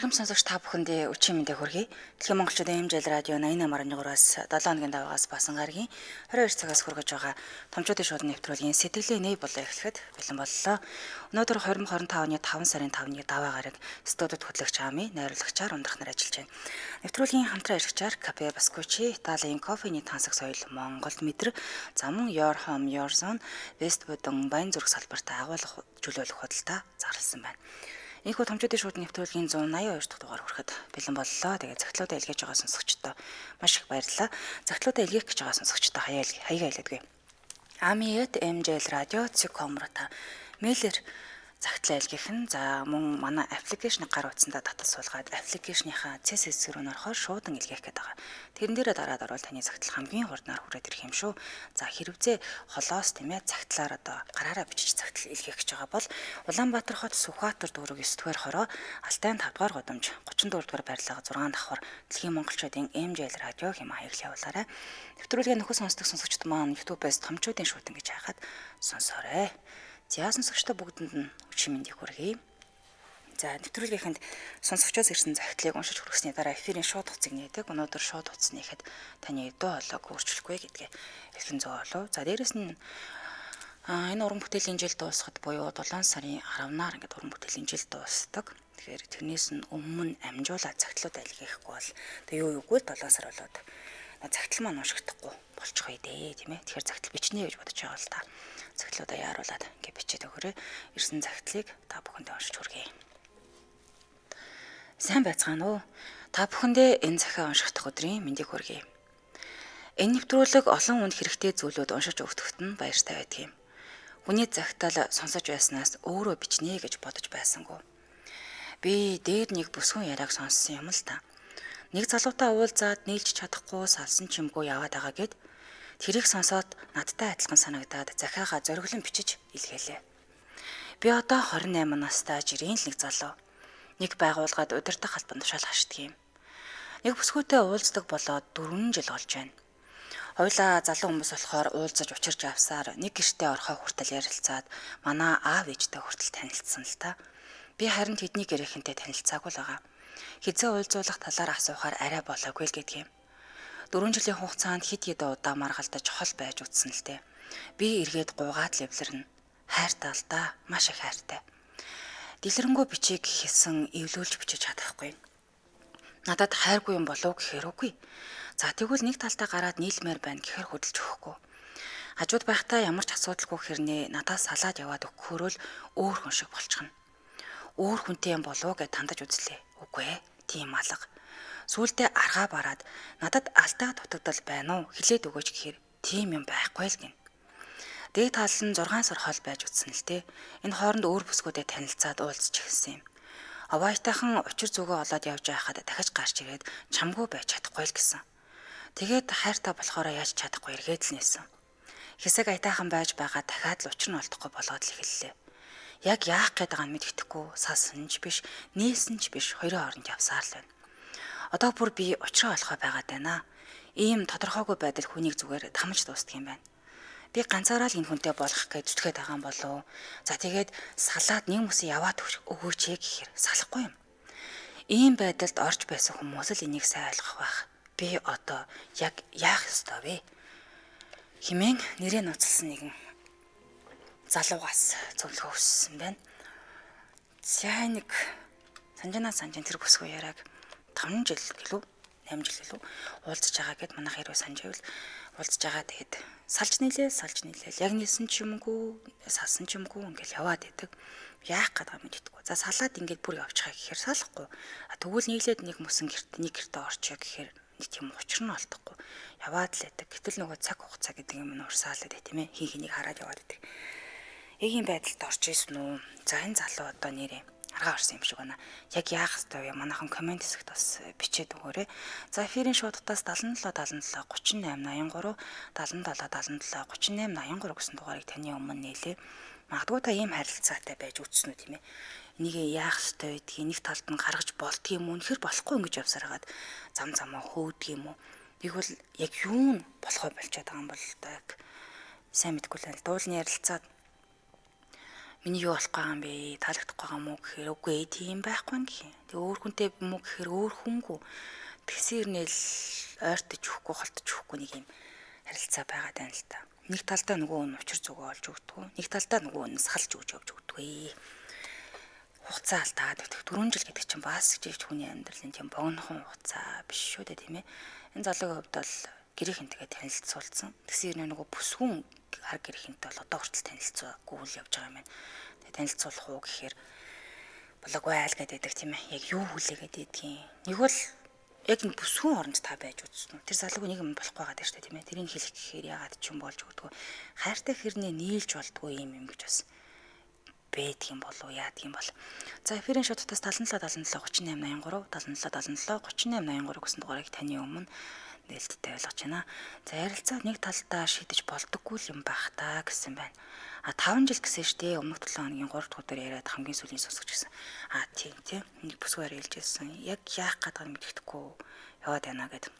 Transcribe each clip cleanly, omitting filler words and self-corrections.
Эрхэм сонсогч та бүхэндээ өчийн мэндийг хүргэе. Дэлхийн монголчуудын MJL радио 88.3-аас 7 хоногийн даваагаас басан гарагийн 22 цагаас хүргэж байгаа томчуудын шууд нэвтрүүлгийн сэтгэлийн нэй болоо эхлэхэд бэлэн боллоо. Өнөөдөр 2025 оны 5 сарын 5-ны даваа гараг студид хөтлөгч Ами найруулагчаар ундрах нар ажиллаж байна. Нэвтрүүлгийн хамтран ажиллагчаар Кафе Баскучи, Италийн кофений тансаг соёл Монголд мэдэр, за мөн Your Home Your Zone, Вестбудон Баян зүрх салбарт агуулга чөлөөлөх худалдаа зарласан байна. Ийхүү томчуудын шууд нэвтрүүлгийн 182 дахь дугаар хүрэхэд бэлэн боллоо. Тэгээд загтлуудаа илгээж байгаа сонсогчдоо маш их баярлалаа. Загтлуудаа илгээх гэж байгаа сонсогчдоо хаяа илгээдгүй. ami@mjlradio.com руу та мэйлэр загтлаа илгээх нь за мөн манай аппликейшнийг гар утсандаа татаж суулгаад аппликейшнийхаа CSS рүү нөрөхөөр шуудан илгээх гэдэг байгаа. Тэрэн дээрээ дараад орвол таны загтал хамгийн хурднаар хүрээд ирэх юм шүү. За хэрвээ холоос тийм ээ загтлаар одоо гараараа бичиж загтал илгээх гэж байгаа бол Улаанбаатар хот Сүхбаатар дүүрэг 9 дугаар хороо Алтайн 5 дугаар гудамж 34 дугаар байрлалаа 6 давхар Дэлхийн монголчуудын MJL радио хэмээн хаягл явуулаарай. Нэвтрүүлгээ нөхөд сонсдог сонсогчд маань YouTube-ээс томчуудын шуудан гэж хайхад сонсоорой. За сонсогчдоо бүгдэнд нь өчийн мэндийг хүргэе. За нэвтрүүлгийнхэнд сонсогчоос ирсэн захидлыг уншиж хүргэсний дараа эфирийн шууд утсыг нээдэг. Өнөөдөр шууд утас нээхэд таны дуу хоолойг өөрчлөхгүй гэдгээ хэлхэн зөв болов. За дээрэс нь энэ уран бүтээлийн жил дуусахад буюу 7 сарын 10-наар ингээд уран бүтээлийн жил дуусдаг. Тэгэхээр тэрнээс нь өмнө амжуулаад захидлуудаа илгээхгүй бол тэг юу юугүй л 7 сар болоод захидал маань уншигдахгүй болчих үү дээ тийм ээ. Тэгэхээр захидал бичнэ гэж бодож байгаа бол та захидлуудаа яаруулад ингээд бичээд өгөөрэй. Ирсэн захидлыг та бүхэндээ уншиж хүргэе. Сайн байцгаана уу? Та бүхэндээ энэ захиа унших дахь өдрийн мэндийг хүргэе. Энэ нэвтрүүлэг олон хүнд хэрэгтэй зүйлүүд уншиж өгдөгт нь баяртай байдаг юм. Хүний захидал сонсож байснаас өөрөө бичнэ гэж бодож байсангүй. Би дээр нэг бүсгүн яриаг сонссон юм л та. Нэг залуутай уулзаад нийлж чадахгүй салсан чимгүй яваад байгаа гэд тэрийг сонсоод надтай адилхан санагдаад захиагаа зориглон бичиж илгээлээ. Би одоо 28 настай жирийн л нэг залуу. Нэг байгууллагад удирдах албан тушаал хашдаг юм. Нэг бүсгүйтэй уулздаг болоод 4 жил болж байна. Хоёулаа залуу хүмүүс болохоор уулзаж учирч авсаар нэг гэртээ орхоо хүртэл ярилцаад манай аав ээжтэй хүртэл танилцсан л та. Би харин тэдний гэрийнхэнтэй танилцаагүй л байгаа. Хизээ уулзуулах талаар асуухаар арай болоогүй л гэдэг юм. 4 жилийн хугацаанд хэд хэдэн удаа маргалдаж хол байж утсан л дээ. Би эргээд гуйгаад л эвлэрнэ. Хайртай л да, маш их хайртай. Дэлгэрэнгүй бичиг хийсэн эвлүүлж бичиж чадахгүй. Надад хайргүй юм болов гэхээр үгүй. За тэгвэл нэг талдаа гараад нийлмээр байна гэхээр хөдөлж өгөхгүй. Хажууд байхдаа ямар ч асуудалгүй хэрнээ надаас салаад яваад өгөхөөр л өөр хүн шиг болчихно. Өөр хүнтэй юм болов гэж тандаж үзлээ. Үгүй ээ, тийм алга. Сүүлдээ аргаа бараад надад алдаа дутагдал байна уу хэлээд өгөөч гэхээр тийм юм байхгүй л гин. Дээд тал нь 6 сар хол байж утсан л дээ. Энэ хооронд өөр бүсгүүдэд танилцаад уулзч эхэлсэн юм. Овойтайхан учир зүгөө олоод явж байхад дахиж гарч ирээд чамгүй байж чадахгүй л гэсэн. Тэгээд хайртай болохоор яаж чадахгүй эргээд л нээсэн. Хэсэг аятайхан байж байгаа дахиад л учир нь олдохгүй болоод л эхэллээ. Яг яах гээд байгааг нь мэдэхгүй, салсан ч биш, нээсэн ч биш, хоёрын хооронд явсаар л байна. Одоо бүр би учраа олохоо байгаад байна. Ийм тодорхойгүй байдал хүнийг зүгээр тамж дуустдаг юм байна. Би ганцаараа л энэ хүнтэй болох гэж зүтгээд байгаа юм болов. За тэгээд салаад нэг мөсөн яваад өгөөч ээ гэхээр салахгүй юм. Ийм байдалд орж байсан хүмүүс л энийг сайн ойлгох байх. Би одоо яг яах ёстой вэ? Химэн нэрээ нууцлсан нэгэн залуугаас зөвлөгөө хүссэн байна. За нэг Санжина Санжин тэр бүсгүй яриаг 5 жил гэлүү 8 жил гэлүү уулзж байгаа гэд манайх хэрвээ санживэл уулзж байгаа тэгээд салж нийлээл яг нийлсэн ч юмгүй салсан ч юмгүй ингээл яваад идэг. Яах гээд байгаа мэддэггүй. За салаад ингээд бүр явчихаа гэхээр салахгүй. Тэгвэл нийлээд нэг мөсөн гэрт нэг гэртээ орчё гэхээр нэг тийм учир нь олдохгүй. Яваад л идэг. Гэтэл нөгөө цаг хугацаа гэдэг юм нь урсаалаад бай тийм ээ. Хин хэнийг хараад яваад идэг. Яг ийм байдалд орж ирсэн үү? За энэ залуу одоо нэрээ аргаа орсон юм шиг байна. Яг яах ёстой вэ? Манайхан коммент хэсэгт бас бичээд өгөөрэй. За эфирийн шууд утаас 77 77 38 83 77 77 38 83 гэсэн дугаарыг таны өмнө нээлээ. Магадгүй та ийм харилцаатай байж үтсэн үү тийм ээ. Энийг яах ёстой гэдгийг нэг талд нь гаргаж болдго юм уу? Үнэхэр болохгүй ингэж явсаар хагаад зам замаа хөөдөг юм уу? Нэг бол яг юу нь болохоо болчиход байгаа юм бол одоо яг Сайн мэдгүй л байна. Дуулны ярилцаад миний юу болох байгаа юм бэ? Таалагдахгүй байгаа мó гэхээр үгүй тийм байхгүй гэх юм. Тэгээ өөр хүнтэй юм уу гэхээр өөр хүнгүй. Тэгсээр нэл ойртож өгөхгүй, холтож өгөхгүй нэг юм харилцаа байгаа даа л та. Нэг талдаа нөгөө хүн учир зүгөө олж өгдөг. Нэг талдаа нөгөө хүн салж өгч явж өгдөг. Хугацаа алдаад өгдөг. 4 жил гэдэг чинь бас жижиг хүний амьдралын тийм богинохон хугацаа биш шүү дээ, тийм ээ. Энэ залуугийн хувьд бол гэрийнхэнтэйгээ танилцуулсан. Тэгсэн юм нөгөө бүсгүн хар гэрийнхэнтэй бол одоо хүртэл танилцаагүй л явж байгаа юм байна. Тэгээ танилцуулах уу гэхээр болоогүй айл гэдэг тийм ээ. Яг юу хүлээгээд байдгийг. Нэг бол яг энэ бүсгүн оронд та байж үзсэн үү? Тэр залууг нэг юм болохгүй байгаа шүү дээ, тийм ээ. Тэрийг хэлэх гэхээр яагаад ч юм болж өгдөггүй. Хайртай хэрнээ нийлж болдгоо юм юм гэж бас байдаг юм болов яадаг юм бол. За эфирийн шототоос 77 77 38 83 77 77 38 83 гэсэн дугаарыг таны өмнө нээлттэй ойлгож байна. За ярилцаа нэг талдаа шийдэж болдоггүй юм байх та гэсэн байна. А 5 жил гэсэн штэ өмнөх 7 хоногийн 3 дахь өдөр яриад хамгийн сүүлийн сонсогч гэсэн. А тийм тийм нэг бүсгүй ярилж ирсэн. Яг яах гээд байгааг мэдэхгүй яваад байна гэд.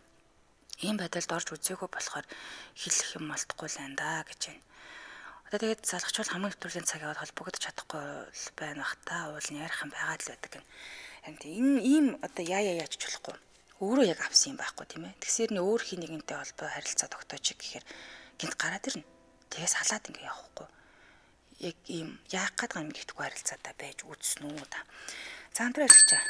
Ийм байдалд орж үзээгүй болохоор хэлэх юм олдохгүй л байна да гэж байна. Одоо тэгээд залгачвал хамгийн нэвтрүүлгийн цаг яваад холбогдож чадахгүй байна бах та. Уул нь ярих юм байгаад л байдаг гэн. Харин тийм энэ ийм одоо яа яаж ч болохгүй. Өөрөө яг авсан юм байхгүй тийм ээ. Тэгсээр нь өөр хин нэгэнтэй холбоо харилцаа тогтоож гэхээр гинт гараад ирнэ. Тэгээс халаад ингээ явахгүй. Яг ийм яах гээд байгаа юм гэхгүй харилцаатай байж үзсэн үү та. За хамтран ажиллагчаа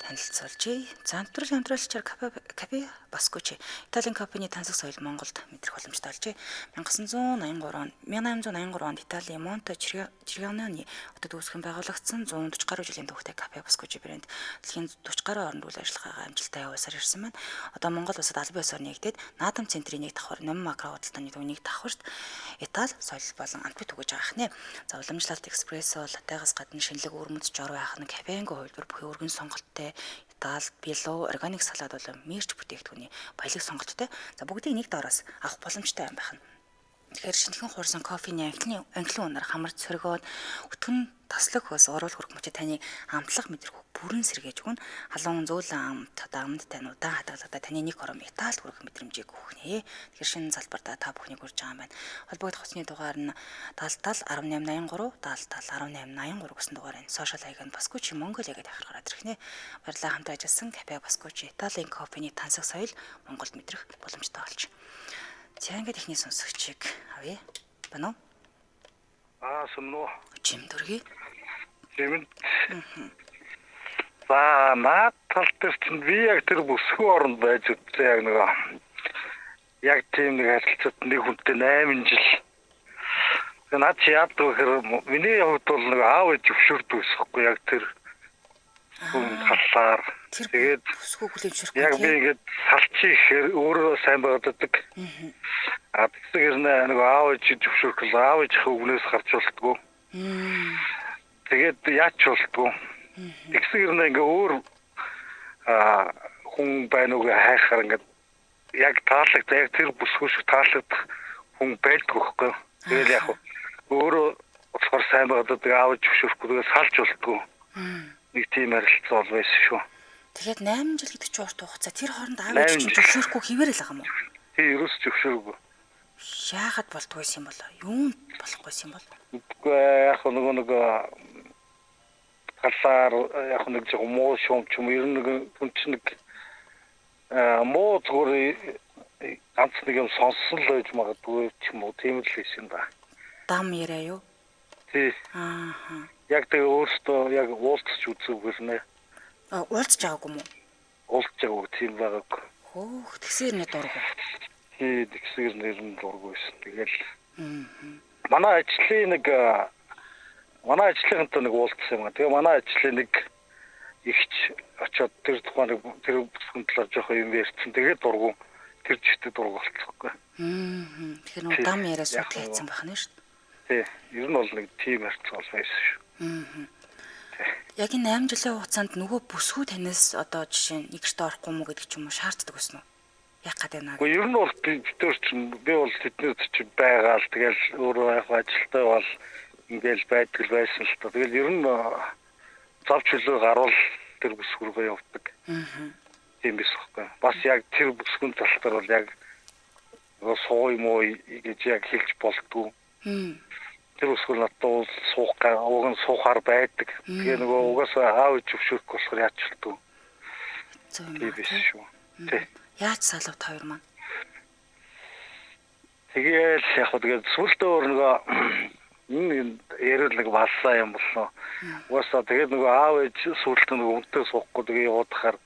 танилцуулжээ. За хамтран ажиллагчаар кафе Баскучи. Италийн кофений тансаг соёл Монголд мэдрэх боломжтой олжээ. 1883 онд Италийн Монте Чириононы хотод үүсгэн байгуулагдсан 140 гаруй жилийн түүхтэй кафе Баскучи брэнд дэлхийн 40 гаруй оронд үйл ажиллагаагаа амжилттай явуулсаар ирсэн байна. Одоо Монгол улсад албан ёсоор нэгдээд Наадам центрийн нэг давхар, Номин макро худалдааны төвийн нэг давхарт Итали соёл болон амт түгэж байгаа хнэ. За уламжлалт экспрессо, латегаас гадна шинэлэг өрмөц жор байх нь кафенгийн хувилбар бүхий өргөн сонголттой Итали, било, органик салат болон мэрч бүтээгдэхүүний баялаг сонголттой. За бүгдийг нэг доороос авах боломжтой юм байна. Тэгэхээр шинэхэн хуурсан кофений анхлын унаар хамарч сөргөөд өтгөн таслаг хөөс уруул хүрэх мөчид таны амтлах мэдрэх бүрэн сэргээж өгнө. Халуун зөөлөн амт одоо амт тань удаан хадгалагдаа таны нэг хором Италид хүрэх мэдрэмжийг өгнө. Тэгэхээр шинэ салбарт та бүхнийг урьж байгаа юм байна. Холбогдох утасны дугаар нь 70 70 18 83 70 18 83 гэсэн дугаар байна. Сошиал хаяг нь Баскучи Монголиа гэдэг хахаар гараад ирэх нэ. Баярлалаа хамт ажилласан кафе Баскучи Италийн кофений тансаг соёл Монголд мэдрэх боломжтой болж. За ингээд эхний сонсогчийг авъя. Байна уу? Аа сүмнүү. Чим дөргий. Чимэнд. За наад тал дээр чинь би яг тэр бүсгүй оронд байж үзсэн яг нэг яг тийм нэг харилцаат нэг хүнтэй 8 жил. Тэгээ наад чи яадаг вэ гэхээр миний хувьд бол нэг аав ээж зөвшөөрдөг гэсэхгүй яг тэр хүн талаар. Тэгээд бүсгүй хүлээж зөвшөөрөхгүй. Яг би ингээд салчих ихээр өөрөө сайн байгаад байдаг. А тэгсээр нэг аав ээж зөвшөөрөх аав ээжийнхээ үгнээс гарч болтгоо. Тэгээд яач болтгоо. Тэгсээр ингээ өөр хүн байна уу гэж хайхаар ингээд яг таалагдсан яг тэр бүсгүй шиг таалагдах хүн байдгүй байхгүй. Тэгэл яг өөрөө болохоор сайн байгаад байдаг аав ээж зөвшөөрөхгүй тэгээд салж болтгоо. Нэг тийм харилцаа бол байсан шүү. Тэгэхээр 8 жил гэдэг чинь урт хугацаа. Тэр хооронд аав ээж чинь зөвшөөрөхгүй хэвээрэл байгаа юм уу? Тий, ерөөс зөвшөөрөхгүй. Яагаад болдгоо юм бол? Юунд болохгүй юм бол? Үгүй яг нөгөө нэг талаар яг нэг жоо муу шуум ч юм ер нь нэг хүн чинь нэг муу зүгээр ганц нэг юм сонссон л байж магадгүй ч юм уу тийм л байсан да. Дам яриа юу? Тий. Аа. Яг тэгээ өөртөө яг уулзч үзээгүй гэнэ. А уулзч байгаагүй юм уу? Уулзч байгаагүй тийм байгаагүй. Хөөх тэгсээр нэ дургу. Тий, тэгсээр нэр нь дургу байсан. Тэгэл. Манай ажлын нэг манай ажлынхантай нэг уулзсан юм аа. Тэгээ манай ажлын нэг ихч очоод тэр тухайн нэг тэр бүсгүн талаар жоохон юм ярьсан. Тэгээд дургу тэр чигтээ дургу болцсохгүй. Тэгэхээр нөгөө дам яриа сүйтгэцсэн байх нь шүү дээ. Тий, ер нь бол нэг тийм харилцаа бол байсан шүү. Яг энэ 8 жилийн хугацаанд нөгөө бүсгүй танаас одоо жишээ нь нэг гэртээ орохгүй мүү гэдэг ч юм уу шаарддаг байсан уу? Яах гээд байна гэдэг. Ер нь бол бид чинь би бол тэднээс чи байгаа л тэгэл өөрөө яг ажилтай бол ингээл байдаг л байсан л та. Тэгэл ер нь зав чөлөө гарвал тэр бүсгүй рүүгээ явдаг. Тийм биш байхгүй. Бас яг тэр бүсгүн тал дээр бол яг Нөгөө суу юм уу гэж яг хэлж болдгоо. Тэр өсгөл надад бол суух уг нь суухаар байдаг. Тэгээ нөгөө угаасаа аав ээж зөвшөөрөхгүй болохоор яаж ч болдгоо. Зөв юм аа. Биш шүү. Тий. Яаж салав та хоёр маань? Тэгээл яг хөө тэгээд сүлдөө өөр нөгөө энэ яриул нэг баллаа юм болсон. Угаасаа тэгээд нөгөө аав ээж сүлдөө нөгөө үнтэй суухгүй тэгээ явуудахаар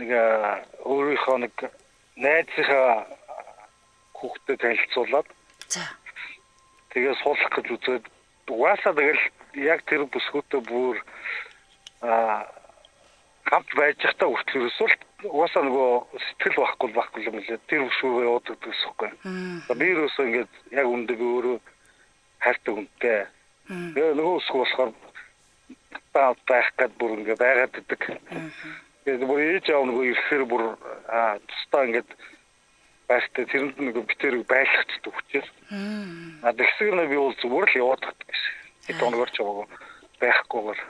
нэг өөрийнхөө нэг найзынхаа хүүхдэд танилцуулаад за тэгээ суулгах гэж үзээд угаасаа тэгэл яг тэр бүсгүйтэй бүр хамт байж байхдаа хүртэл ерөөсөө л угаасаа нөгөө сэтгэл байхгүй юм лээ. Тэр бүсгүйгээ явуудаг гэсэн юм. Би ерөөсөө ингээд яг үндэ би өөрөө хайртай хүнтэй. Тэгээ нөгөө бүсгүй болохоор байх гээд бүр ингээд байгаад идэг. Тэгээд бүр ээж аав нөгөө ирэхээр бүр тусдаа ингээд байхтай тэрэнд нөгөө битэрэг байлгацдаг учраас. А тэгсгэр би бол зүгээр л яваад гэсэн. Хэд хоногор ч яваагүй байхгүйгээр.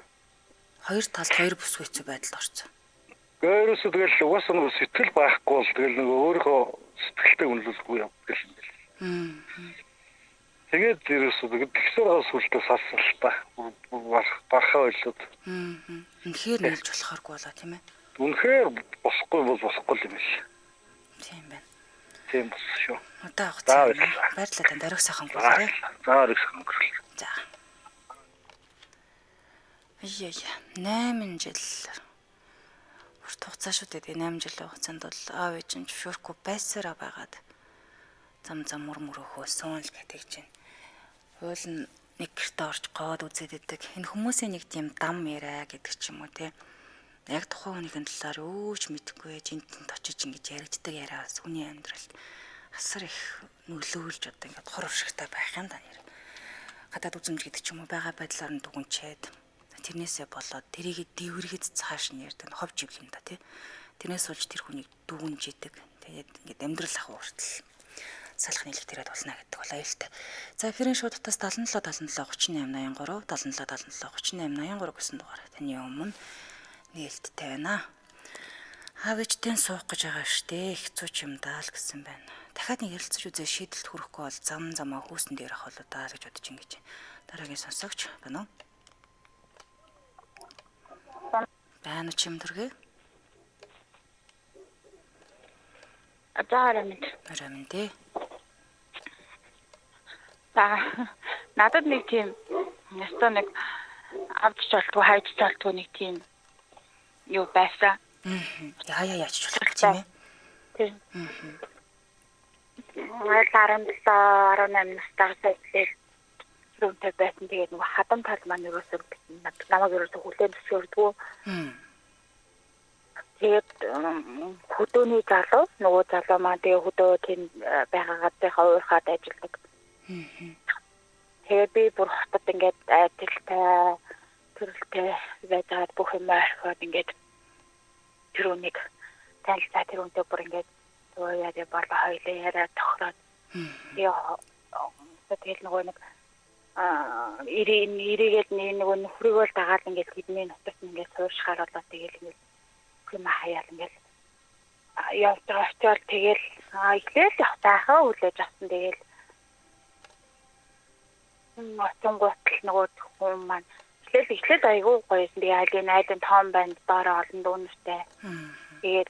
Хоёр талд хоёр бүсгүй хэцүү байдалд орсон. Өөрөөсөө тэгэл угаасаа нөгөө сэтгэл байхгүй бол тэгэл нөгөө өөрийнхөө сэтгэлтэй үнэлүүлэхгүй явдаг юм бэл. Тэгээд ерөөсөө тэгээд тэгсээр сүлдээ салсан л та. Бархаа ойлоод. Үнэхээр нийлж болохооргүй болоо тийм ээ. Үнэхээр болохгүй бол болохгүй юм биш. Тийм байна. Тийм болсон шүү. Одоо авах цаа. Баярлалаа танд ориг сайхан өнгөрүүлээрэй. За ориг сайхан өнгөрүүлээ. За. Аяа 8 жил урт хугацаа шүү дээ. 8 жилийн хугацаанд бол аав ээж нь зөвшөөрөхгүй байсараа байгаад зам зам мөр мөрөөхөөсөн л гэдэг чинь. Уул нь нэг гэртээ орж гоод үзээд идэг. Энэ хүмүүсийн нэг тийм дам яриа гэдэг ч юм уу те. Яг тухайн хүнийхэн талаар юу ч мэдэхгүй жинтэнт очиж ингэж яригддаг яриа бас хүний амьдралд асар их нөлөөлж одоо ингээд хор уршигтай байх юм да нэр. Гадаад үзэмж гэдэг ч юм уу байгаа байдлаар нь дүгнчээд тэрнээсээ болоод тэрийг дэврэхэд цааш нь ярьдаг хов живл юм да тий. Тэрнээс болж тэр хүнийг дүгнж идэг. Тэгээд ингээд амьдрал ах хүртэл салах нийлэх тэрээд болно гэдэг бол аюултай. За эфирийн шууд утас 77 77 38 83 77 77 38 83 гэсэн дугаар таны өмнө нээлттэй байна. Аав ээжтэй суух гэж байгаа штэ. Их зүүч юм даа л гэсэн байна. Дахиад нэг ярилцаж үзээ шийдэлт хүрэхгүй бол зам замаа хүүсэн дээр ах болоо даа л гэж бодож ингэж. Дараагийн сонсогч байна уу? Байна уу чим төргөө? За орой мэнд. Орой мэнд ээ. За надад нэг тийм ястаа нэг авч чолтгүй хайж чолтгүй нэг тийм юу байсан. Яа яач болох тийм ээ. Тийм. 17 18 настайгаас эхлээл рүүмтэй байсан. Тэгээд нөгөө хадам тал маань ерөөсөө намайг ерөөсөө хүлээн зөвшөөрдгөө. Тэгээд хөдөөний залуу нөгөө залуу маань тэгээ хөдөө тийм байгаа газрынхаа уурхаад ажилладаг. Тэгээд би бүр хотод ингээд айдалтай төрөлтэй байгаад бүх юм орхиод ингээд тэр үнийг танилцаа тэр үнтэй бүр ингээд яа болоо хоёлаа яриа тохироод тэгэл нөгөө нэг эрийгээд нөгөө нөхрийг бол дагаад ингээд тэдний нутагт ингээд сууршихаар болоо тэгэл ингээд юм хаяал ингээд явж байгаа очиод тэгэл эхлээл явах тайхаа хүлээж авсан тэгэл очингуут л нөгөө хүн маань эхлээл айгүй гоёсэн. Тэгээ айлын айлын том банд доороо олон дүүнэртэй. Тэгээд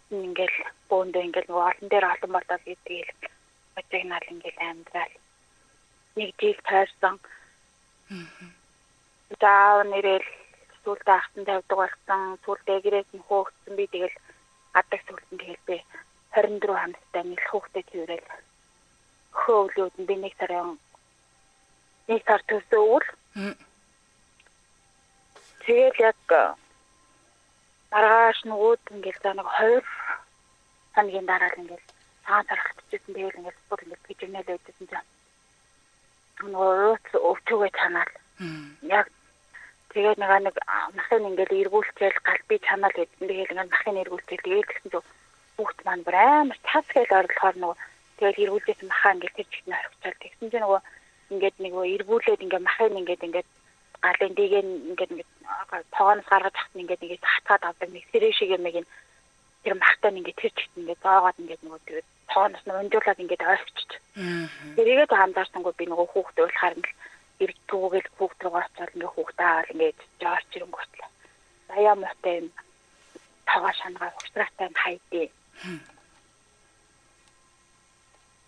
ингээл бөөндөө ингээл нөгөө олон дээр олон болоод тэгэл божигнаал ингээл амьдрал нэг жил тойрсон. Заав нэрэл сүултээ ахтан тавьдаг болсон. Сүултээ гэрээс нь хөөгдсөн. Би тэгэл адаг сүултэн тэгэл би 24 хамттай нэлэх хөөхтэй тэрэл хөөвлүүд нь би нэг сар төсөө өвөл. Тэгэл яг маргааш нөгөөд ингээл за нэг 2 хоногийн дараа л ингээл цагаан сар хатчихсан. Тэгэл ингээл бүр ингээл пижигнэл байжсэн чинь нөгөө ууц өвчүүгээ чанаал. Яг тэгээд нэг махын ингээл эргүүлчихэл гал би чанаал гэдсэн. Тэгэл ингээл махын эргүүлчихэл тэгэл тэгсэн чинь хүүхд маань бүр амар цас гээл орлохоор нөгөө тэгэл эргүүлжсэн махаа ингээл тэр чигт нь орхичаал. Тэгсэн чинь нөгөө ингээд нөгөө эргүүлээд ингээд махын ингээд ингээд галын дийг ингээд ингээд тогооноос гаргаж авах нь ингээд ингээд хатгаад авдаг нэг сэрээ шиг юм нэг Тэр махтай ингээд тэр чигт ингээд зоогоод ингээд нөгөө тэгээд тооноос нь унжуулаад ингээд ойрчиж. Тэрийгээ анзаарсангүй би нөгөө хүүхд уйлахаар нь ирдгүүгээл хүүхд рүү очиод ингээд хүүхдээ аваад ингээд жорч ирэнгүүтлээ. Заяа муутай юм тоогоо шангаа хугацаатай юм хайдээ.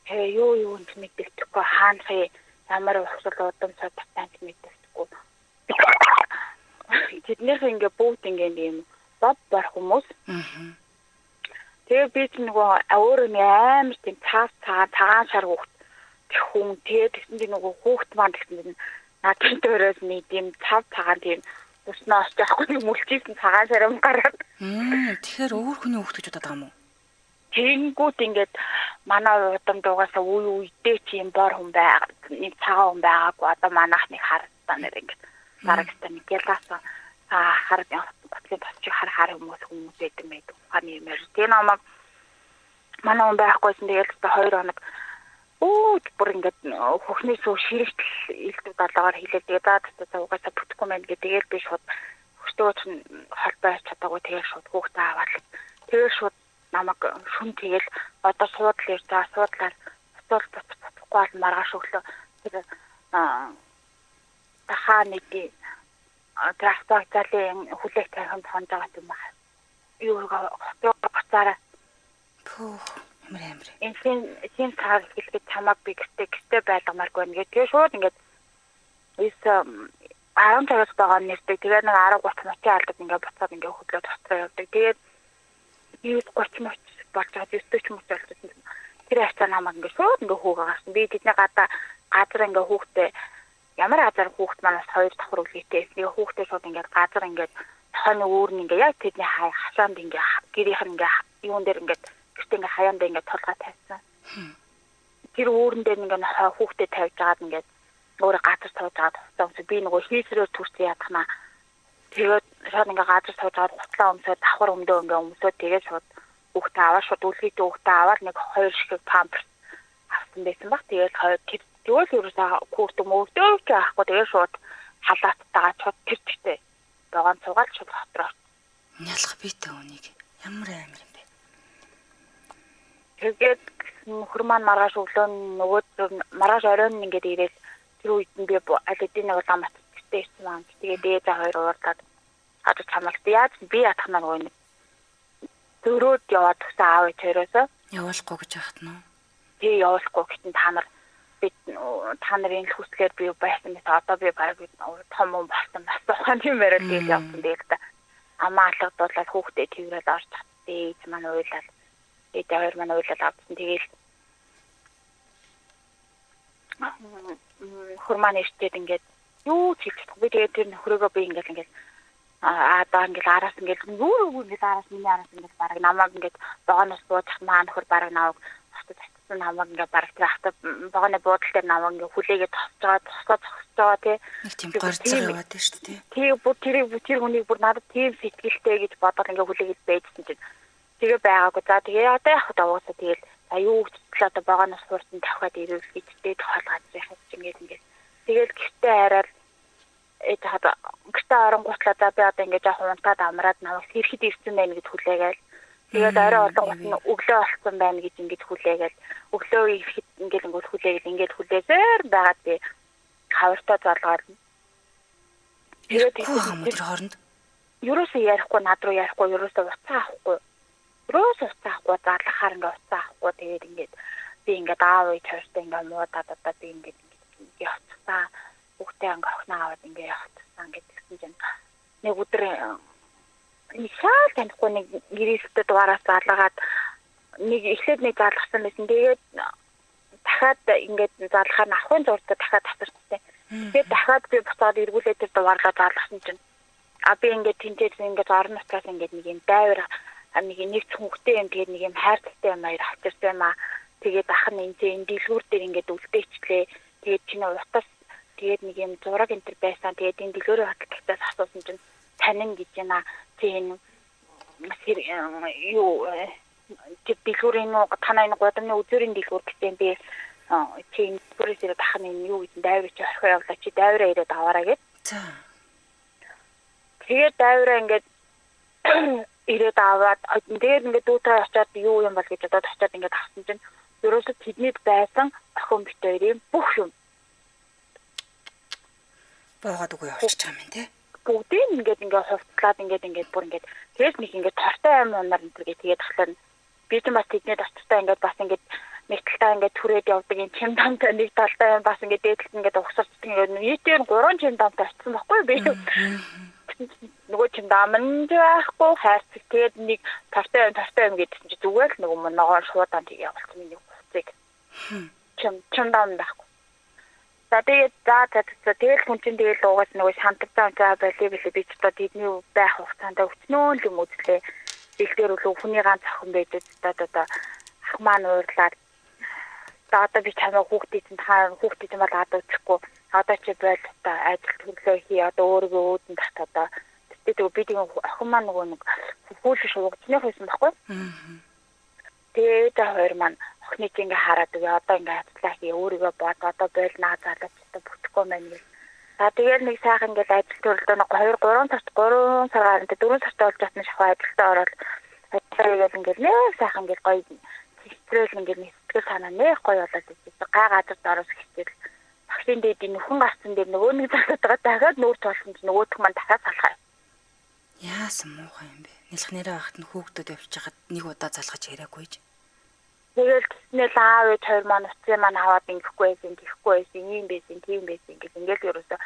Тэгээ юу юм ч мэддэхгүй хаанхын ямар ухсал удам содтой ч мэддэхгүй. Тэднийх ингээ бүгд ингээ юм бод бар хүмүүс. Тэгээ би ч нөгөө өөрөө нэг амар тийм цаас цагаан шар хүүхд хүн тэгээ тэгсэн чинь нөгөө хүүхд маань тэгсэн чинь надын дөрөөс нэг тийм цав цагаан тийм усноос жоохгүй нэг мүлчээсэн цагаан шар юм гараад. Тэгэхээр өөр хүний хүүхд гэж бодоод байгаа юм уу? Тэгэнгүүт ингээд манай удам дуугаасаа үе үедээ чи юм бор хүн байгаа нэг цагаан хүн байгаагүй одоо манайх нэг харагдаа нэр ингээд барагтай нэг гялаасан хар готлын тосчийг хар хар хүмүүс байдаг байдаг ухааны юм яар. Тэгээ намайг манай хүн байхгүйсэн тэгэл одоо 2 хоног бүр ингээд хөхнөөс ширэгтэл илдэв далаагаар хэлээд тэгээ за за угаасаа бүтэхгүй мэн гэ тэгэл би шууд хөстөө чинь холбоо хийж чадаагүй тэгэл шууд хүүхдээ аваад тэгэл шууд намайг шүн тэгэл одоо суудлаа ирж байгаа суудлаар буцуул буцахгүй бол маргааш өглөө тэр тахаа нэг транспорт залын хүлээх танхимд хонж байгаа юм байна. Юу гоцаараа. Пүүх ямар амар. Энэ шин цаг хэлэхэд чамайг би гэртээ байлгамааргүй байна гэх. Тэгээ шууд ингээд 10 цагаас байгаа нэрдэг. Тэгээ нэг 10:30 мочи алдаг ингээд буцаад ингээд хөдлөө дотроо явдаг. Тэгээд 9:30 моч болж байгаа 9:40 моч болсон. Тэр хавцаа намайг ингээд шууд ингээд хөөгөө гарсан. Би тэдний гадаа газар ингээд хөөхтэй ямар газар хүүхд манаас 2 давхар үлгээтэй. Тэгээ хүүхдээ шууд ингээд газар ингээд тохойны үүр нь ингээд яг тэдний хашаанд ингээд гэрийнх нь ингээд юун дээр ингээд гэртээ ингээд хаяанд ингээд толгой тавьсан. Тэр үүрэн дээр ингээд хүүхдээ тавьж агаад ингээд өөрөө газар сууж агаад хувцас өмсөө. Би нөгөө хийсрээр төрсөн ядахнаа. Тэгээд шууд ингээд газар сууж агаад хутлаа өмсөөд давхар өмдөө ингээд өмсөөд тэгээд шууд хүүхдээ аваад шууд үлгээтэй хүүхдээ аваад нэг 2 ширхэг памперс авсан байсан баг. Тэгээд хоёр тэр тэгвэл ерөөсөө хүүхдээ мөвдөө ч авахгүй тэгээд шууд халааттайгаа шууд тэр чигтээ догоон цугаал шууд хотроо. Нялх битэй үнийг ямар амар юм бэ? Тэгээд нөхөр маань маргааш өглөө нөгөө маргааш оройн ингээд ирээл тэр үед нь би аль хэдийн нэг лам гэртээ ирсэн маань. Тэгээд ээж аа хоёр уурлаад одоо чамлт яаж би ятгах нөгөө нэг зөрөөд яваад төгсөн аав ээж хоёроосоо явуулахгүй гэж яхад нь. Тий явуулахгүй гэтэн та нар бид та нарын л хүслээр би байсан мэт одоо би баг том хүн болсон бас ухаан юм яриад тэгэл явсан дээ л да. Амаа алгадуулаад хүүхдээ тэрвэрэд орж чадсан. Ээж маань уйлаад ээж хоёр маань уйлаад авсан. Тэгэл нөхөр маань ирчээд ингээд юу ч хийж чадахгүй. Би тэгээд тэр нөхрөөгөө би ингээд ингээд аа ингээд араас ингээд юу ингээд араас миний араас ингээд бараг намайг ингээд богоноос буучих маа нөхөр бараг намайг хотод татсан намайг ингээд бараг тэр авто богоны буудал дээр намайг ингээд хүлээгээд тосч байгаа зогсож байгаа тий. Нэг тийм горцоо яваад байна шүү дээ. Тий бүр тэр хүнийг бүр надад тийм сэтгэлтэй гэж бодоод ингээд хүлээгээд байжсэн чинь тэгээ байгаагүй. За тэгээ одоо яг угаасаа тэгэл за юу гэж одоо богоноос хуурсан тавхаад ирвэл гэж дээд хоол газрын хаж ингээд ингээд тэгэл гэртээ хараад ээж хаад гэртээ оронгуутлаа за би одоо ингээд жоохон унтаад амраад намайг сэрхэд ирсэн байна гэж хүлээгээл. Тэгээд орой олонгууд нь өглөө болсон байна гэж ингээд хүлээгээл. Өглөө ирэхэд ингээд ингээд хүлээгээл ингээд хүлээсээр байгаад би хавартай залгаад. Тэгээд тэр хооронд ерөөсөө ярихгүй над руу ярихгүй ерөөсөө уцаа авахгүй. Ерөөсөө уцаа авахгүй залгахаар ингээд уцаа авахгүй тэгээд ингээд би ингээд аав ээж хоёртой ингээд муудаад одоо би ингээд ингээд явцсан. Хүүхдээ ингээд охиноо аваад ингээд явцсан гэдгсэн чинь нэг өдөр нэг шал танихгүй нэг гэрээстэй дугаараас залгаад нэг эхлээд нэг залгасан байсан. Тэгээд дахиад ингээд залгахаар нь ахын зурдаа дахиад татарчтай. Тэгээд дахиад би буцаад эргүүлээд тэр дугаарлаа залгасан чинь а би ингээд тэнцээс ингээд орон нутгаас ингээд нэг юм дайвар нэг нэг цүнхтэй юм тэгээд нэг юм хайрцагтай юм аяр авчирсан юм аа. Тэгээд ах нь энэ дэлгүүр дээр ингээд үлдээчлээ. Тэгээд чиний утас тэгээд нэг юм зураг энэ төр байсан. Тэгээд энэ дэлгүүрийн хатагтаас асуусан чинь танин гэж байна. Чи энэ юу тэр дэлгүүрийн танай энэ гудамны үзүүрийн дэлгүүр гэсэн би чи энэ дэлгүүрээс ирээд ах нь энэ юу гэсэн дайвар чи орхио явлаа. Чи дайвараа ирээд аваараа гэд. За. Тэгээд дайвараа ингээд Ирээд аваад тэгээд ингээд дүүтэй очиад юу юм бол гэж бодоод очиад ингээд авсан чинь ерөөсөө тэднийд байсан охин бит хоёрын бүх юм буугаад үгүй явчихж байгаа юм те. Бүгдийг ингээд ингээд хувцлаад ингээд бүр ингээд тэгэл нэг ингээд тортой аим унаар энэ төр тэгээд тахлаа би ч бас тэднийд очтой ингээд бас ингээд нэг талдаа ингээд түрээд явдаг юм чимдамтай нэг талдаа бас ингээд дээдлэлт ингээд угсарчдаг ингээд нийтээр 3 чимдамтай очсон байхгүй би. Нөгөө чимдам нь байхгүй хайрцаг тэгээд нэг тортой юм гэдсэн чи зүгээр л нөгөө ногоон шуудан тийг явуулсан миний хувцыг. Чимдам байхгүй. За тэгээд за тэгэл хүн чинь тэгэл угаас нөгөө шантарсан за болий билээ би ч одоо тэдний байх хугацаанд өчнөө л юм үзлээ. Дэлгээр үлээ хүний ганц охин байдаг одоо ах маань уурлаад одоо би чамайг хүүхдийн чинь та хүүхдийн чинь бол ад үзэхгүй одоо чи боль одоо ажил төрлөө хий одоо өөрийгөө үүдэн тат одоо тэгтээ би тийм охин маань нөгөө нэг хүүл шуугдсных байсан байхгүй. Тэгээд хоёр маань охиныг ингээ хараад үгүй одоо ингээ ажиллаа хий өөрийгөө бод одоо боль наа залууч одоо бүтэхгүй байна гэл. За тэгэл нэг сайхан ингээл ажил төрлөө нэг 2 3 сарт 3 сар гарan 4 сартай болж жатна шахуу ажилдаа ороод ажиллаа ингээл нэг сайхан ингээл гоё хичээл ингээл нэг сэтгэл санаа нэх гоё болоод ирсэн. Гай газарт ороос хичээл багшийн дээд нөхөн гарцсан дээр нөгөө нэг залуутайгаа дахиад нүүр тулсан чинь нөгөөх маань дахиад салхаа. Яасан муухай юм бэ? Нэлх нэрээ байхад нь хүүхдүүд явж байхад нэг удаа залгаж яриаггүй ч. Тэгэл тэгснээл аав ээж хоёр маань утсын маань аваад ингэхгүй байсан, тэгэхгүй байсан, ийм байсан, тийм байсан гэл ингээл ерөөсөө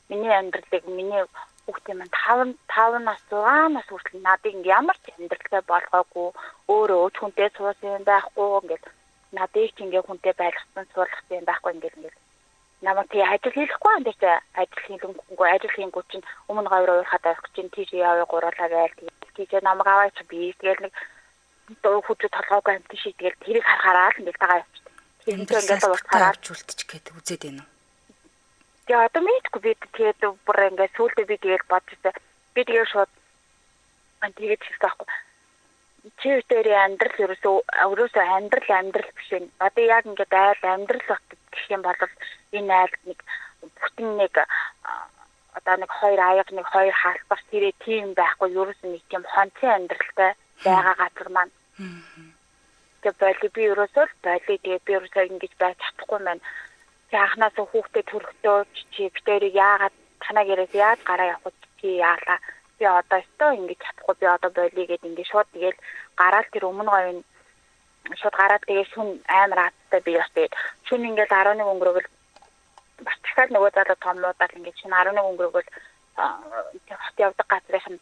миний амьдралыг миний хүүхдийн маань 5 нас 6 нас хүртэл надыг ямар ч амьдралтай болгоогүй, өөрөө ч хүнтэй суусан юм байхгүй ингээл надыг ч ингээ хүнтэй байлгасан суулгасан юм байхгүй ингээл ингээл намайг тий ажил хийхгүй энэ чи ажил хийлэнгүй ажил хийнгүү чинь өмнө говьр уурхаад авах чинь тийш явъя гуруулаа гээл тийш намайг аваач би тэгэл нэг дуу хүчит толгойг амт шиг тэгэл тэрийг харахаараа л ингээл дагаа явчихдаг. Тэрнтэй ингээл уулзахаараа авч үлдчих гээд үзээд байна уу? Тэгээ одоо мэдгүй би тэгээд бүр ингээд сүүлдээ би тэгэл бодож байсан. Би тэгээ шууд тэгээд хэлсэн байхгүй. Чи өтөрийн амьдрал ерөөсөө амьдрал биш ээ. Одоо яг ингээд айл амьдрал бат гэх юм бол энэ айлд нэг бүтэн нэг одоо нэг хоёр аяга нэг хоёр халбар тэрээ тийм байхгүй ерөөсөө нэг тийм хонцын амьдралтай байгаа газар маань. Тэгээ боли би ерөөсөө л боли тэгээ би ерөөсөө ингэж байж чадахгүй маань. Тэг анханаас хүүхдээ төрөхдөө чи битэрийг яагаад танаа гэрээс яаж гараа явах вэ чи яалаа. Би одоо өстөө ингэж чадахгүй би одоо боли гэд ингэ шууд тэгэл гараал тэр өмнө говийн шууд гараад тэгээ шүн амар аадтай би бас тэгээд шүн ингээл 11 өнгөрөөгөл бас дахиад нөгөө залуу томнуудаар ингээд шүн 11 өнгөрөөгөл хот явдаг газрын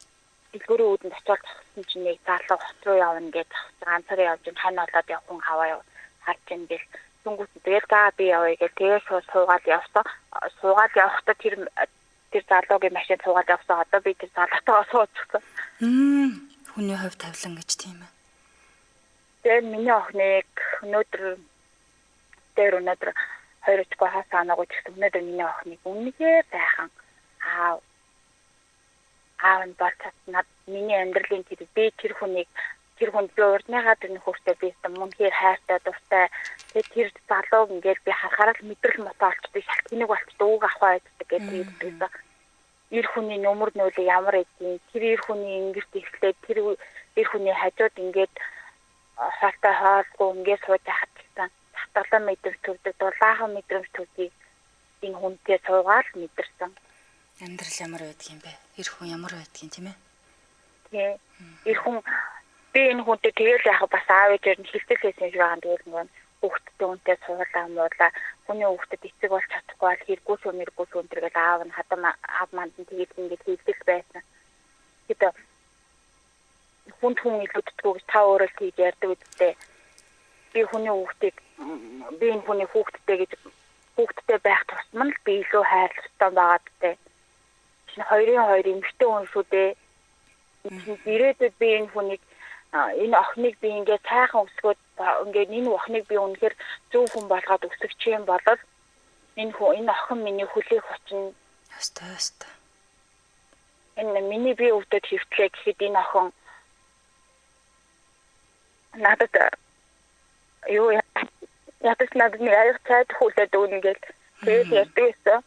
дэлгүүрийн үүдэнд очиод зогссон чинь нэг залуу хот руу явна гэж ганцаараа явж хань болоод явах хүн хаваа яв харж ин гэл түнгүүт тэгэл за би явъя гэл тэгээ шууд суугаад явсан. Суугаад явахдаа тэр залуугийн машин суугаад явсан. Одоо би тэр залуутайгаа суучихсан. Хүний хувь тавилан гэж тийм ээ. Тэгээд миний охиныг өнөөдөр хоёр өчгөө хаас анаагүй ч гэсэн өнөөдөр миний охиныг үнэхээр сайхан аав нь бол над миний амьдралын тэр би тэр хүнийг тэр хүнд би урдныхаа тэр нөхөртэй би үнэхээр хайртай дуртай тэгээд тэр залууг ингээд би харахаараа л мэдрэл мотоо олчдаг шалт тэнэг болчдаг үг авах байдаг гэдэг тэгдэг. Эр хүний нүмер нөлөө ямар эдийн тэр эр хүний ингэрт эхлээд тэр эр хүний хажууд ингээд хоолтой хоолгүй ингээд сууж байхад гэсэн татгалан мэдрэмж төрдөг дулаахан мэдрэмж төрдгийг энэ хүнтэй суугаад мэдэрсэн. Амьдрал ямар байдаг юм бэ? Эр хүн ямар байдаг юм тийм ээ? Тий. Эр хүн би энэ хүнтэй тэгэл яг бас аав ээжээр нь хилтэл хийсэн шиг байгаа юм. Тэгэл нөгөө хүүхдтэй үнтэй суулаа муулаа. Хүний хүүхдэд эцэг болж чадахгүй бол хэрэггүй шүү мэргүй шүү энэ гэл аав нь хадам аав манд нь тэгэл ингэж хилтэл байсан. Тэгэхдээ хүнд хүн илүүддэггүй гэж та өөрөө л тийж ярьдаг үсттэй. Би хүний хүүхдийг би энэ хүний хүүхдтэй гэж хүүхдтэй байх тусам нь л би илүү хайрлах ёстой байгаа гэдэг. Чинь хоёрын хоёр эмэгтэй хүн шүү дээ. Ирээдүйд би энэ хүнийг энэ охиныг би ингээд сайхан өсгөөд ингээд энэ охиныг би үнэхээр зөв хүн болгоод өсгөх юм бол энэ хүн энэ охин миний хүлээх учир ёстой. Энэ миний би өвдөд хэвтлээ гэхэд энэ охин надад юу ядаж надад нэг аяг цайд хүлээд өгнө гэл тэгэл ярьдаг байсан.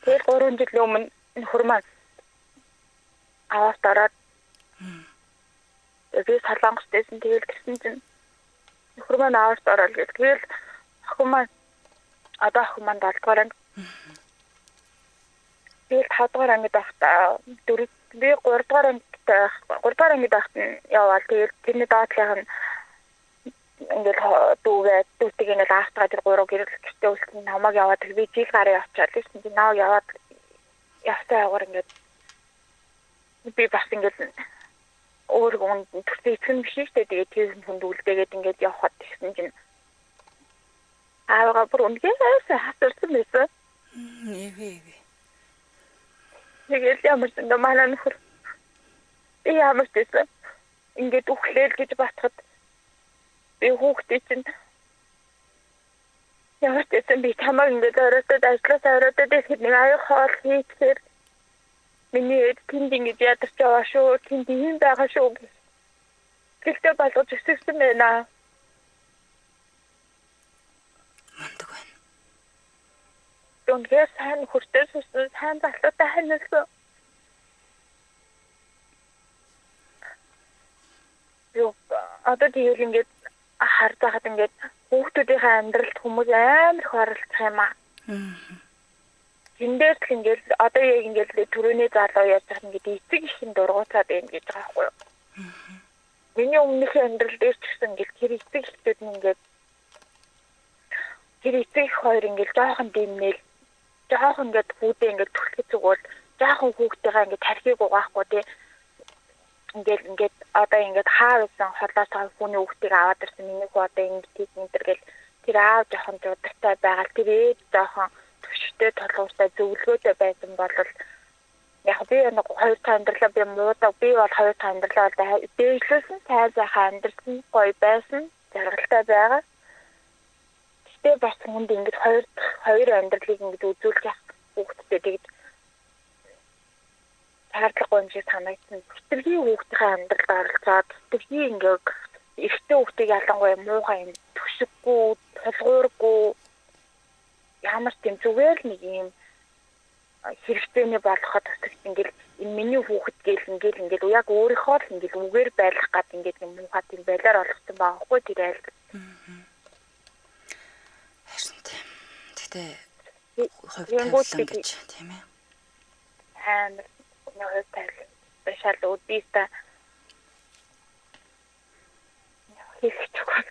Тэгэл 3 жилийн өмнө нөхөр маань аваад ороод Би Солонгост байсан. Тэгэл тэгсэн чинь нөхөр маань ааварт ороод гэл. Тэгэл охин маань одоо охин маань 7 дугаар анги. Тэгэл 5 дугаар ангид байхдаа 4 би 3 дугаар ангид байх 3 дугаар ангид байхад нь яваал. Тэгэл тэрний доотлынх нь ингээл дүүгээ дүүтэйг ингээл аавтайгаа тэр гурав гэрэл гэртээ үлдсэн намайг яваад би жил гараа явчаад гэсэн чинь нааг яваад явсаа агуур ингээд би бас ингээд өөр хүн төрсөн эцэг нь биш шүү дээ. Тэгээд тэр хүнд үлдээгээд ингээд явхад тэгсэн чинь аавгаа бүр үнэхээр хатарсан байсан. Эвээ. Тэгэл ямар ч юм манай нөхөр би ямар ч байсан ингээд үхлээл гэж батхад би хүүхдээ чинь ямар ч байсан би чамайг ингээд оройтод ажлаас оройтод ирэхэд нэг аяг хоол хийхээр миний ээж тэнд ингэж ядарч яваа шүү, тэнд ийм байгаа шүү гэж гэлтэй болгож өсгсөн байна. Мундаг байна. Үнэхээр сайн нөхөртэй суусан, сайн залуутай харилцсан. Юу одоо тэгэл ингээд харж байхад ингээд хүүхдүүдийнхээ амьдралд хүмүүс амар их оролцох юм аа. Тэндээс л ингээд одоо яг ингээд төрөний залуу яаж байгаа ингээд эцэг ихэн дургуутаад байна гэж байгаа байхгүй юу? Миний өмнөх амьдрал дээр ч гэсэн ингээд тэр эцэг эхчүүд нь ингээд тэр эцэг их хоёр ингээд жоохон дэмнээл жоохон ингээд хүүдээ ингээд түлхэж өгвөл жоохон хүүхдтэйгээ ингээд тархийг угаахгүй тий. Ингээд одоо ингээд хаа байсан холоос байгаа хүний хүүхдийг аваад ирсэн миний хүү одоо ингээд тийх энэ гэл тэр аав жоохон зудартай байгаа тэр ээж жоохон төвштэй толгууртай зөвлөгөөтэй байсан бол яг би нэг хоёр дахь амьдралаа би муудаа би бол хоёр дахь амьдралаа бол дээшлүүлсэн сайн сайхан амьдрсан гоё байсан жаргалтай байгаа. Гэтэ бас хүнд ингээд хоёр амьдралыг ингээд үзүүлж явах хүүхдтэй тэгж шаардлагагүй юм шиг санагдсан. Хэтэрхий хүүхдийн амьдралд оролцоод хэтэрхий ингээд эрэгтэй хүүхдийг ялангуяа муухай юм төшөггүй, тулгуургүй ямар ч юм зүгээр л нэг юм хэрэгцээний болгоход төсөгт ингээд энэ миний хүүхэд гээл ингээд яг өөрийнхөө л ингээд үгээр байлгах гад ингээд юм муухай тийм байлаар олгосон байгаа хгүй тэр айл. Харин тийм. Гэтэ хувь тавилан гэж тийм ээ. Амар хувь тавилан шал үдээсээ хийх чухал.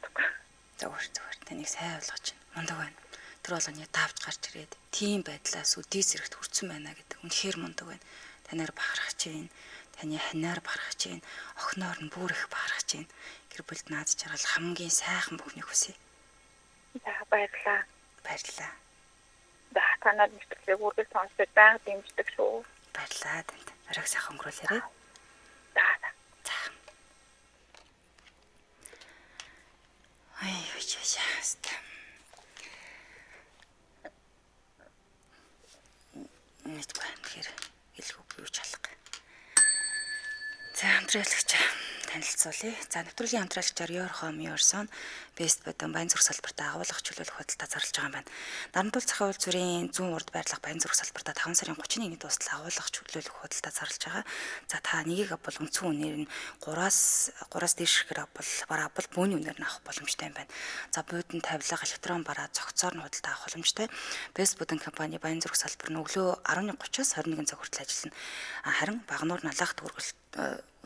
Зүгээр таныг сайн ойлгож байна. Мундаг байна. Тэр болгоны таавч гарч ирээд тийм байдлаас үдээс эрэхт хүрсэн байна гэдэг үнэхээр мундаг байна. Танаар бахархаж байна. Таны ханаар бахархаж байна. Охиноор нь бүр их бахархаж байна. Гэр бүлд наад жаргал хамгийн сайхан бүхнийг хүсье. За баярлалаа. Баярлалаа. За танаар нэвтрүүлгийг үргэлж сонсож байнга дэмждэг шүү. Баярлалаа танд. Оройг сайхан өнгөрүүлээрэй. За. За. Ай яа. Мэдгүй тэгэхээр хэлэхгүй юу ч алга. За хамтраалагч танилцуулъя. За нэвтрүүлгийн хамтраалагчаар Your Home Your Son Best Бодон Баян зүрх салбартаа агуулгах чөлөөлөх худалдаа зарлж байгаа юм байна. Нарантуул захын үйлдвэрийн зүүн урд байрлах Баян зүрх салбартаа 5 сарын 31-ний дуустал агуулгах чөлөөлөх худалдаа зарлж байгаа. За та нэгийг авбал үндсэн үнээр нь 3-аас дээш ихээр авбал бараа авбал бөөний үнээр нь авах боломжтой юм байна. За буудан тавилга, электрон бараа цогцоор нь худалдаа авах боломжтой. Best Бодон компани Баян зүрх салбар нь өглөө 11:30-аас 21 цаг хүртэл ажиллана. Харин Багануур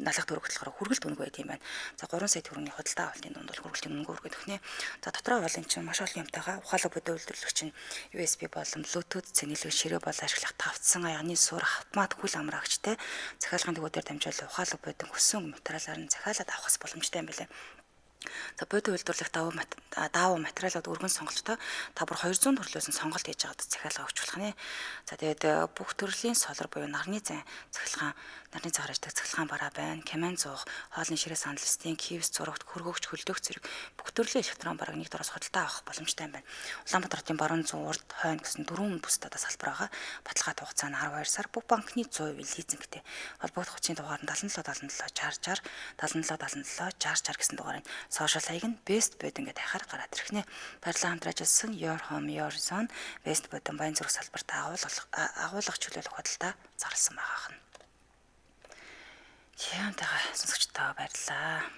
налах төгрөгт болохоор хүргэлт үнэгүй байт юм байна. За 3 сая төгрөгийн худалдаа авалтын дунд бол хүргэлтийн үнэгүй хүргээд өгнө. За дотроо бол эн чинь маш олон юмтайгаа ухаалаг бодит үйлдвэрлэгч нь USB болон Bluetooth цэнгэлэг ширээ бол ашиглах тавцсан аягны сур автомат хүл амраагчтай захиалгын төгөөдөр дамжуул ухаалаг бодит хүссэн материалаар нь захиалаад авах боломжтой юм билээ. За бодит үйлдвэрлэх даавуу материалууд өргөн сонголттой та бүр 200 төрлөөс нь сонголт хийж байгаад захиалга өгч болох нэ. За тэгээд бүх төрлийн солор буюу нарны зайн цахилгаан, нарны цагаар ажилладаг цахилгаан бараа байна. Камен зуух, хоолны ширээ сандал, стен, кивс, зурагт, хөргөгч, хөлдөг зэрэг бүх төрлийн электрон барааг нэг дороос худалдаа авах боломжтой юм байна. Улаанбаатар хотын баруун зүүн урд хойно гэсэн дөрвөн бүсд одоо салбар байгаа. Баталгаа хугацаа нь 12 сар. Бүх банкны 100% лизингтэй. Холбогдох хүчний дугаар нь 77 77 60 60 77 77 60 60 гэсэн дугаар нь сошиал хаяг нь Best Bud ингээд хайхаар гараад ирэх нэ. Баярлалаа хамтран ажилласан Your Home Your Zone Best Bud Баян зүрх салбарт агуулгах чөлөөлөх худалдаа зарласан байгаа хна. Чамтайгаа сонсогчдоо баярлалаа.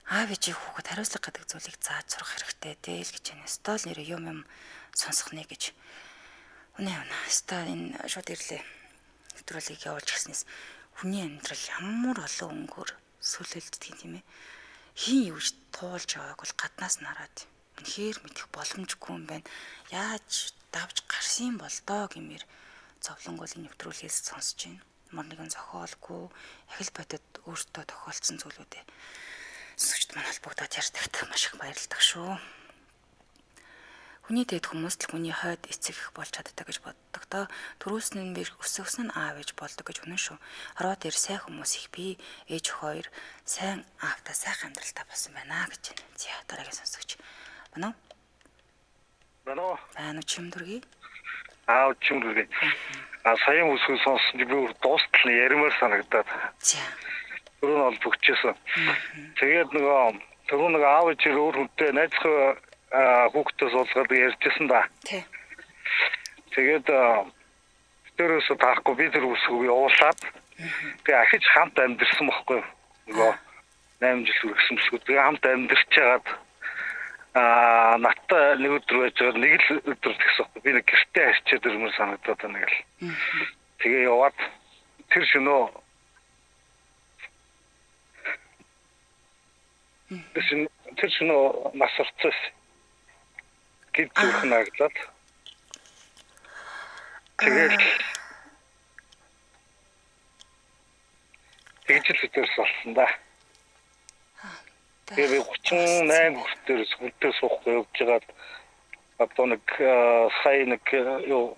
Аав ээжийн хүүхэд хариуцлага гэдэг зүйлийг зааж сурах хэрэгтэй дээ л гэж байна. Стол нэрээ юм сонсох нэ гэж. Үнэ үнэ. Стол энэ шууд ирлээ. Нэвтрүүлгийг явуулж гиснээс хүний амьдрал ямар олон өнгөөр сүлэлддэг юм тийм ээ. Хин юу ч туулж явааг бол гаднаас нь хараад үнэхээр мэдэх боломжгүй юм байна. Яаж давж гарсан бол доо гэмээр зовлонгуулын нэвтрүүлгээс сонсож байна. Ямар нэгэн зохиолгүй ахил бодит өөртөө тохиолдсон зүйлүүдээ сонсогчд маань холбогдоод ярьдагт маш их баярлалаа шүү. Хүний дээд хүмүүс л хүний хойд эцэг их болж чаддаг гэж боддог доо. Төрүүлсэн нь бэр өсгсөн нь аав ээж болдог гэж үнэн шүү. Хорвоо дээр сайн хүмүүс их бий. Ээж хоёр сайн аавтаа сайхан амьдралтай болсон байна гэж байна. За дараагийн сонсогч. Байна уу? Байна уу? Байна уу чимдүргий? Аав чимдүргий. А саяын үсгэн сонссон чи би бүр дуустал нь яримаар санагдаад. За. Түрүү нь олбогчээсэн. Тэгээд нөгөө түрүү нэг аав ээж өөр хүнтэй найзхан хүүхдээс суулгаад ярьжсэн да. Тий. Тэгээд тэрөөсөө таахгүй би тэр үсгүүг явуулаад тэгээ ахиж хамт амьдэрсэн бохгүй юу. Нөгөө 8 жил хүргэсэн бүсгүй. Тэгээ хамт амьдэрч хагаад надтай нэг өдөр байж байгаа нэг л өдөр тэгсэн бохгүй. Би нэг гэртээ харчаад ирмээр санагдаад байна гэл. Тэгээ яваад тэр шөнөө тэр шөнөө нас орцсон. Гид зүрх наглаад. Тэгээд тэгж л өдөрс болсон да. Тэгээ би 38 хүртээр сүлдээ суухгүй явж байгаад одоо нэг сая нэг юу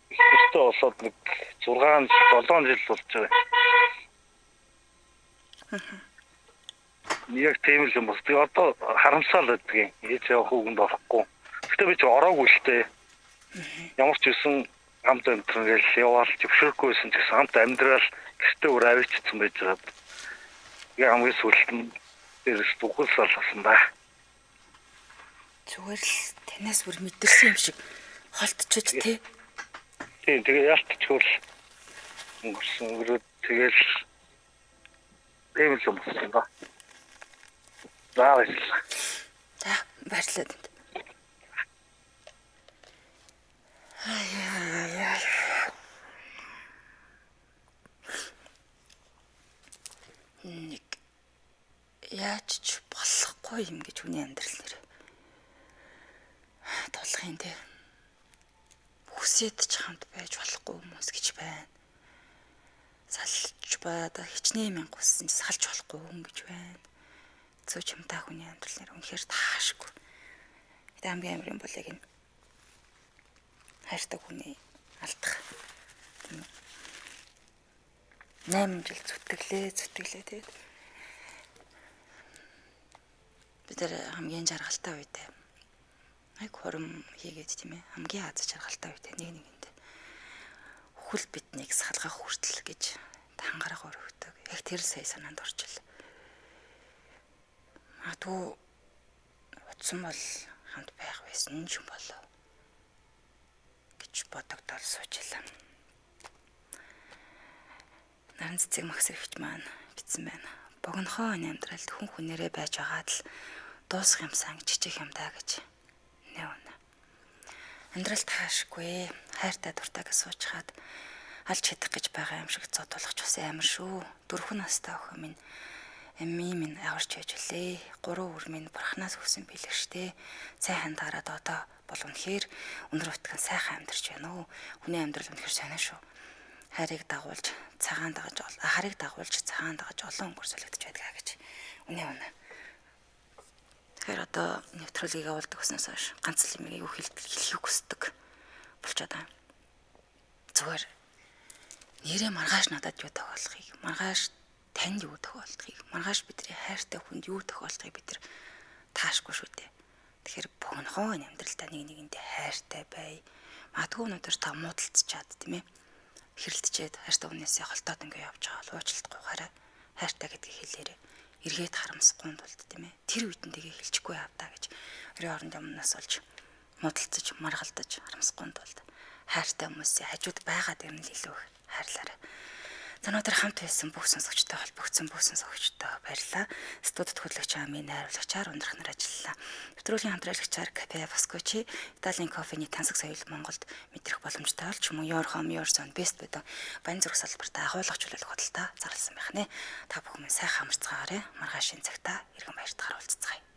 ихтэй болоод нэг 6 7 жил болж байгаа. Яг тийм л юм бас. Тэгээ одоо харамсаал байдаг юм. Ээж явах үгэнд орохгүй. Гэтэ би ч ороогүй л дээ. Ямар ч үсэн хамт амьдран гэж яваал зөвшөөрөхгүй байсан ч гэсэн хамт амьдрал гэртээ өөр авчидсан байж байгаа. Тэгээ хамгийн сүүлд нь дээрс бүхэл салгасан да. Зүгээр л танаас бүр мэдэрсэн юм шиг холтчиж тий. Тийм тэгээ ялтчгүй өнгөрсөн өнгөрөөд тэгэл тийм л юм болсон да. За баярлалаа. За баярлалаа танд. Ай. Нэг яаж ч болохгүй юм гэж хүний амьдрал нэр тулах юм те. Хүсээд ч хамт байж болохгүй хүмүүс гэж байна. Салж баа хичнээн мянга хүссэн ч салж болохгүй хүн гэж байна. Зөө чамтай хүний амьдрал нэр үнэхээр таашгүй. Гэтэ хамгийн амар юм бол яг энэ хайртай хүний алдах. 8 жил зүтгэлээ тэгээд бид нар хамгийн жаргалтай үедээ айг хурим хийгээд тийм ээ хамгийн аз жаргалтай үедээ нэг нэгэнд хөл биднийг салгах хүртэл гэж хангарах өргөдөг. Яг тэр сая санаанд орчил. Магадгүй утсан бол хамт байх байсан юм болов гэж бодогдол суучлаа. Наран цэцэг магсрэгч маань бичсэн байна. Богинохоо амьдралд хүн хүнээрээ байж байгаад л дуусах юмсан гэж хичээх юм даа гэж. Нэ үнэ. Амьдрал таашгүй хайртай дуртай гэж суучхаад алж чадах гэж байгаа юм шиг зодуулах ч бас амар шүү. 4 настай охин минь эми минь аварч байж үлээ. 3 үр минь бурхнаас өгсөн бэлэг штэ. Сайхан дараад одоо бол үнэхээр өндөр утган сайхан амьдарч байна уу. Хүний амьдрал үнэхээр сонио шүү. Хайрыг дагуулж цагаан дагаж харыг дагуулж цагаан дагаж олон өнгөр солигдож байдгаа гэж. Үнэ үнэ. Тэгэхээр одоо нэвтрүүлгийг явуулдаг гэснээс хойш ганц л юм айгүй хэлхийг хүсдэг болчиход байгаа. Зүгээр нэрээ маргааш надад юу тохиолдохыг, маргааш танд юу тохиолдохыг, маргааш бидний хайртай хүнд юу тохиолдохыг бид нар таашгүй шүү дээ. Тэгэхээр богинохоо амьдралдаа нэг нэгэндээ хайртай бай. Магадгүй өнөөдөр та муудалцчаад тийм ээ. Хэрэлдчихэд хайртай хүнээсээ холтоод ингээ явж байгаа бол уучлалт гуйхаарай. Хайртай гэдгийг хэлээрэй. Эргээд харамсахгүй тулд тийм ээ. Тэр үед нь тэгээ хэлчихгүй явдаа гэж өрөө оронд юмнаас олж муудалцаж, маргалдаж харамсахгүй тулд хайртай хүмүүсийн хажууд байгаад юм л илүү их хайрлаарай. За, өнөөдөр хамт байсан бүх сонсогчтой, холбогдсон бүх сонсогчтой баярлалаа. Студид хөтлөгч Амийн найруулагчаар Ундрах нар ажиллалаа. Нэвтрүүлгийн хамтрагчаар Кафе Фаскочи, Италийн кофений тансаг соёл Монголд мэдрэх боломжтой болж мөн Your Home Your Zone Best буюу баян зүрх салбартаа агуулгах чөлөөлөх худалдаа зарласан байх нэ. Та бүхэн сайхан амарцгаагаарай. Маргааш энэ цагта иргэн баяртахаар уулзцгаая.